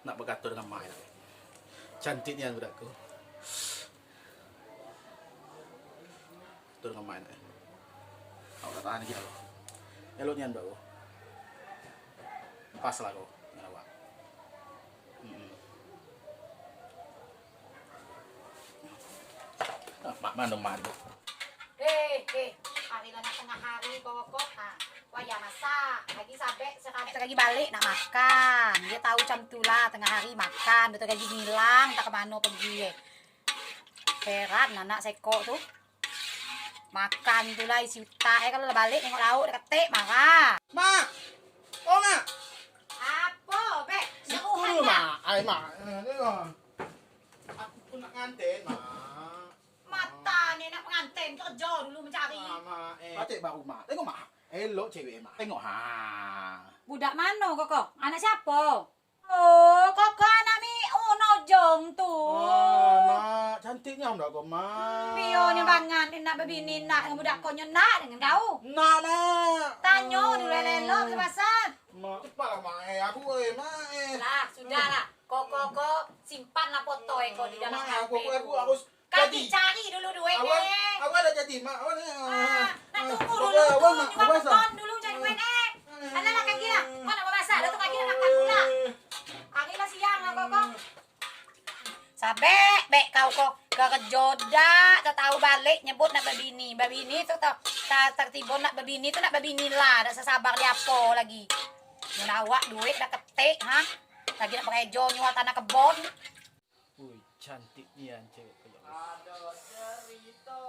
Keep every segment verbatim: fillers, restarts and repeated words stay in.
Nak bakato dengan mak e. Cantik nian budak ko. Bakato dengan mak e. Awak tak tahan lagi dah. Elok nian budak ko. Pas lah ko dengan awak. Mm-mm. Ah, mak mano mano. Eh, eh, hari lah nak tangah hari ko, ko. Ha, wayah masak. Lagi sabek sakali. Lagi balik nak makan. Dia tahu macam tu lah, tangah hari makan. Betul gaji ngilang, tak ke mano pergi, eh. Heran anak seko tu. Makan tu lah isi utak, eh. Kalau lah balik nengok lauk, dah ketek, marah. Mak! Oh, Mak! Apo, Bek? Siku dulu, Mak. Ai, Mak. Eh, tengok. Aku pun nak nganten, Mak. Mata ni nak penganten, kerja dulu mencari. Ah, Mak, eh. Batik baru, Mak. Tengok, Mak. Elok cewek, Mak. Tengok, ha. Budak mano, Koko? Anak siapo? Oh, Koko anak Miun Ojong tu. Ah, Mak. Cantiknya budak ko, Mak. Bio ni bangan, nak babini, nak dengan budak ko nyo, nak dengan kau. Nak, Mak. Tanyo dulu elok-elok, pasal. Mak, cepatlah, Mak, eh. Aku, eh, Mak, eh. Lah, sudahlah. Koko, ko, simpanlah foto e ko di dalam Mak, aku, H P aku, tu. Aku harus Kami jadi. Cari dulu duit, awak, eh. Awak dah jadi, Mak. Awak ni, ah, nak tunggu dulu tu. Awak, Mak, juga awak sah. Beton dulu cari duit, eh. Eh. Adalah kaki lah. Kau nak bamasak, dah tu kaki nak makan pula. Eh. Hari lah siang lah kau, kau. Sabek, bek kau ko. Kerjo dak, tak tahu balik nyebut nak babini. Babini tu tak, tak tertibo nak babini tu nak babini lah. Dak sasabar di apo lagi. Mun awak duit dah ketek, ha? Lagi nak berejo nyual tanah kebon. Ui, cantik nian cewek ko, ya Allah. Ado cerito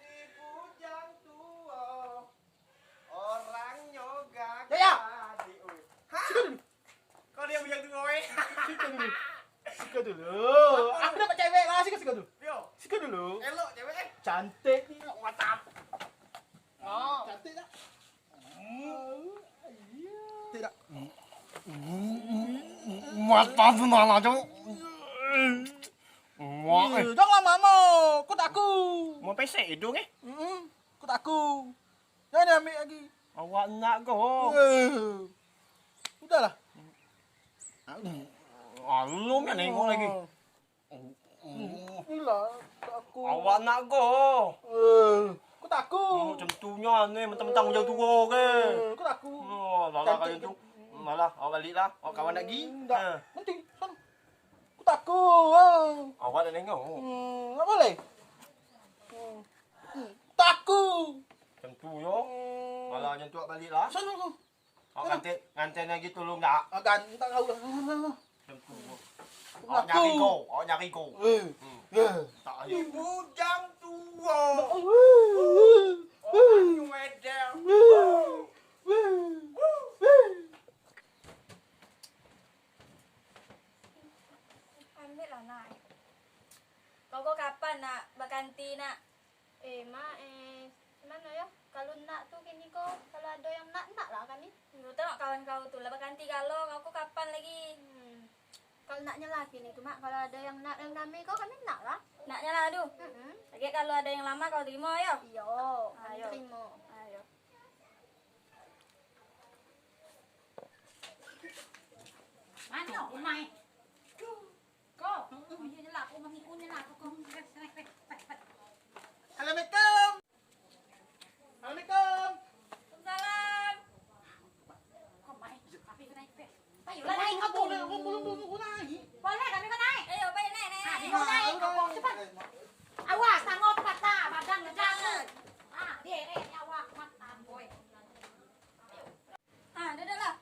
si bujang tuo, orangnyo gagah. Yaya! Di, ui. Hah? Siko dulu. Kau dia bujang tuo, eh? Siko dulu. Siko dulu. Apa? Aku dapat cewek lah, siko, siko dulu. Yo. Siko dulu. Elok cewek, eh? Cantik ni, mantap. Oh. Cantik tak? Tidak. Mata tu nak aja. Wah, eh. Eh, jangan lama-lama. Kau tak aku. Mau pesek hidung, eh? Mm-mm. Kau tak aku. Jangan ambil lagi. Awak nak ko. Eh. Udahlah. Alun yang nengok lagi. Ilah, tak aku. Awak nak ko. Eh, aku tak aku. Oh, macam tu nyo, ni mentang-mentang bujang tuo ke. Eh, aku tak aku. Oh, lah, lah, kalau tu. Malah, awak balik lah. Awak kawan lagi. Hmm, tak. Eh. Nanti, sana. Aku tak aku. Ah. Awak nak tengok. Hmm, tak boleh. Hmm. Hmm, tak aku. Macam tu yo. Hmm. Malah macam tu awak balik lah. Sana aku. Awak nganten, nganten lagi tolong dak? Ah, gan-, tak tahu lah. Macam tu. Awak nyari ko, awak nyari ko. Eh. Hmm. Eh. Tak ayo. Bujang tuo. Orang nyuedel. Ambil lah, Nak. Kau ko kapan nak bakanti, Nak? Eh, Mak, eh, mano yo? Kalau nak tu kini ko, kalau ado yang nak, nak lah kami. Yo, tengok kawan kau tu lah bakanti galo, kau ko kapan lagi? Hmm. Kalau naknyo lah kini tu, Mak, kalau ado yang nak yang kami ko, kami nak lah. Naknyo lah tu? Mm-mm. Lagi kalau ado yang lama kau terimo yo? Iyo, kami terimo. Ayo. Mano umah e? Ko, oh, iyo nyo lah, ko mangikun nyo lah, ko, ko. Assalamualaikum. Assalamualaikum. Waalaikumsalam. Ko main, tapi ko naik pe. Payolah naik ko tu. Boleh, boleh, boleh, boleh naik. Boleh, kami ko naik. Ayo, baik, naik, naik, naik. Ah, naik, naik, naik, ko, ko, cepat. Awas, tangan tu patah, badan gagah tu. Ah, dia, eh, nyawa, mat, amboi. Ah, duduklah.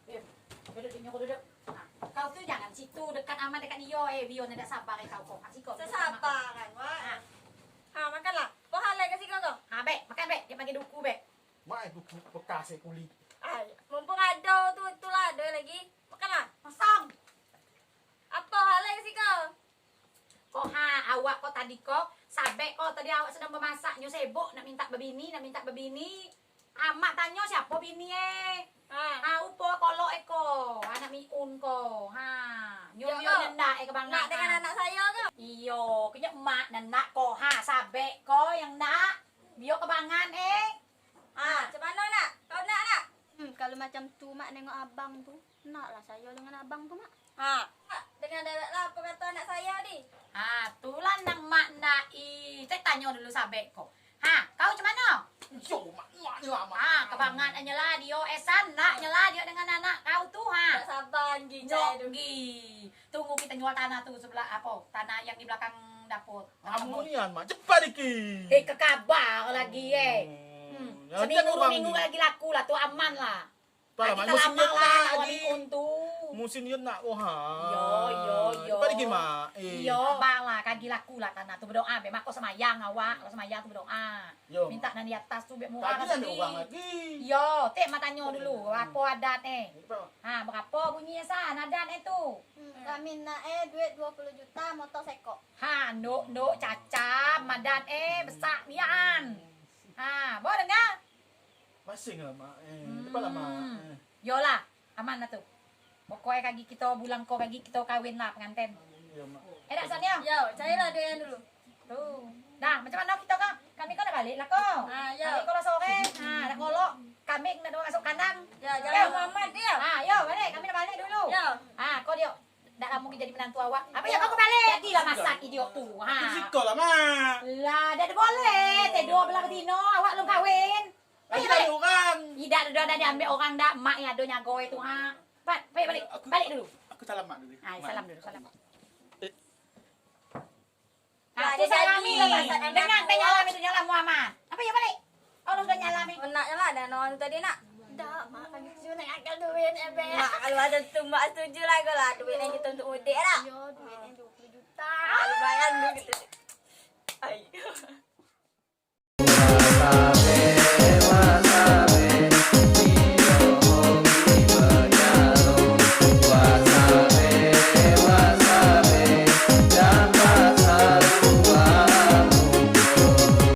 Eh, duduk, duduk, duduk. Ah, kau tu jangan situ, dekat amat, dekat iyo, eh, biar ndak sabar, eh, kau, kau. Siko, duduk, sasabaran, Wak. Ah. Ah, makanlah. Poh halai ka siko, kau. Ah, bek, makan, bek. Dia panggil duku, bek. Mak, eh, duku bekas, eh, kulit. Ai, mumpung ado tu, itulah ado lagi. Makanlah. Masam. Apo halai ka siko? Ko ha, awak ko tadi ko, sabek ko tadi awak sadang bamasak, nyo sibuk nak mintak babini, nak mintak babini. Amak tanyo siapo bini e? Ha. Ha, upo kolok e ko, anak Miun ko. Ha, nyo, nyo ndak e kabangan. Nak dengan anak sayo ko? Iyo, kenyo emak nan nak ko. Ha, sabek ko yang nak. Bio kabangan e. Ha, macam mano nak? Kau nak, nak? Hmm, Kalau macam tu, Mak, nengok abang tu. Nak lah sayo dengan abang tu, Mak. Ha, Mak, dengan dewek lah apo kato anak sayo di? Ha, tu lah nan Mak ndak i. Cek tanyo dulu sabek ko. Ha, kau cam mano? Yo, Mak, Mak ni lah, Mak. Ha, kabangat anyo lah dio, Esan, nak nyo lah dio dengan anak kau tu, ha. Ndak saba, Nggi, Nyok, cai tu. Nggi. Tunggu kito jual tanah tu sebelah, apo, tanah yang di belakang dapur. Amunian, Mak. Cepat dikit. Eh, kakaba lagi, eh. Hmm. Hmm. Jangan Seminggu, dua minggu lagi laku lah, tu aman lah. Palah, Mak, musim lamo lah, nak lagi. Musim yo nak, oh, ha. Yo, yo, yo. Cepat lagi, Mak. Eh. Yo, bang lah, kagi laku lah tanah tu. Berdoa be, mako semayang awak, kalau semayang tu berdoa. Yo. Minta nan di atas tu, biar murah. Tadi ada orang lagi. Yo, tek ma tanyo dulu, apo adat, eh? Ha, berapo bunyi, San, adat, eh, tu? Hmm, kami nak, eh, duit dua puluh juta, motor sekok. Ha, ndok, ndok, cacam, adat, eh, besak nian. Ha, bo dengar? Masih lah, Mak, eh. Hmm. Cepat lah, Mak, eh. Yolah, aman lah tu. Pokoknyo kagi kito bulan ko kagi kito kawin lah penganten. Iyo, Mak. Eh, dak, San, yo? Yo, carilah duit yang dulu. Tu. Dah, macam mano kito ko? Kami ko nak balik lah ko. Ha, yo. Balik ko lah sore. Ha, nak ngolok. Kami nak masuk kandang. Yo, jangan lamo amat, yo. Ha, yo, balik. Kami nak balik dulu. Yo. Ha, ko dio. Dak lamo jadi menantu awak. Apo yo, kau balik? Jadilah masak idiot tu. Ha. Aku siko lah, Mak. Lah, dak boleh. Tedo belah betino, awak belum kawin. Lagi banyak urang. Idak ado, dak diambiak urang dak, mak yang ado nyago itu, ha. Pat, pai balik. Aku, balik dulu. Aku salam mak dulu. Ah, salam dulu, salam. Eh. Ah, tu salam ni. Dengan tanya lah itu, nyalah Muhammad. Apa ya balik? Allah dah nyalah ni. Oh, nak nyalah dah, no, anu tadi nak. Dak, mak, kami tu nak akal duit, eh, Beb. Mak, kalau ada tu, mak setuju lah, kalau duit yang kita untuk mudik lah. Yo, duit yang dua puluh juta. Ah, lumayan tu gitu. Ayo.